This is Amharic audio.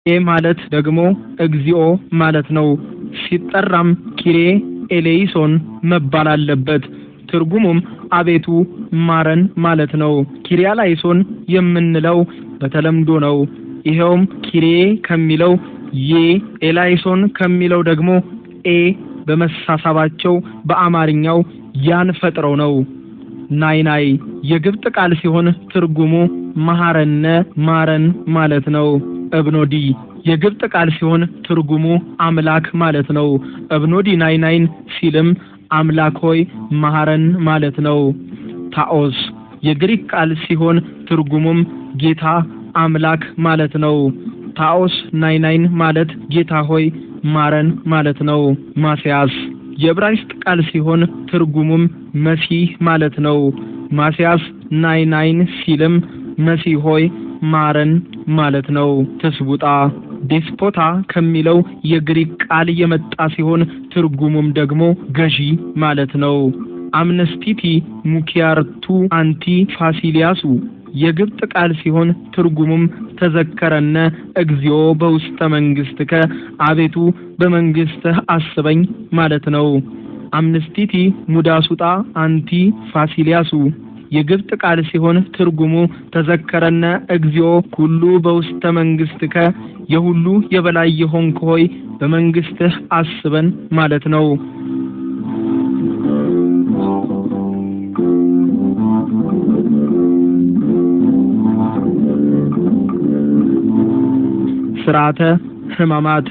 ማለት ደግሞ እግዚኦ ማለት ነው። ሲጠራም ኪሬ ኤሌይሶን መባል አለበት። ትርጉሙም አቤቱ ማረን ማለት ነው። ኪሪያላይሶን የምንለው በተለምዶ ነው። ይኸውም ኪሬ ከሚለው ዬ፣ ኤላይሶን ከሚለው ደግሞ ኤ በመሳሳባቸው በአማርኛው ያን ፈጥረው ነው። ናይናይ የግብጥ ቃል ሲሆን ትርጉሙ መሐረነ ማረን ማለት ነው። እብኖዲ የግብጥ ቃል ሲሆን ትርጉሙ አምላክ ማለት ነው። እብኖዲ ናይናይን ሲልም አምላክ ሆይ መሐረን ማለት ነው። ታኦስ የግሪክ ቃል ሲሆን ትርጉሙም ጌታ አምላክ ማለት ነው። ታኦስ ናይናይን ማለት ጌታ ሆይ ማረን ማለት ነው። ማስያስ የዕብራይስጥ ቃል ሲሆን ትርጉሙም መሲህ ማለት ነው። ማስያስ ናይናይን ሲልም መሲህ ሆይ ማረን ማለት ነው። ትስቡጣ ዴስፖታ ከሚለው የግሪክ ቃል የመጣ ሲሆን ትርጉሙም ደግሞ ገዢ ማለት ነው። አምነስቲቲ ሙኪያርቱ አንቲ ፋሲሊያሱ የግብጥ ቃል ሲሆን ትርጉሙም ተዘከረነ እግዚኦ በውስተ መንግስትከ አቤቱ በመንግስትህ አስበኝ ማለት ነው። አምነስቲቲ ሙዳሱጣ አንቲ ፋሲሊያሱ የግብጥ ቃል ሲሆን ትርጉሙ ተዘከረነ እግዚኦ ኩሉ በውስተ መንግስትከ የሁሉ የበላይ የሆንክ ሆይ በመንግስትህ አስበን ማለት ነው። ስርዓተ ሕማማት።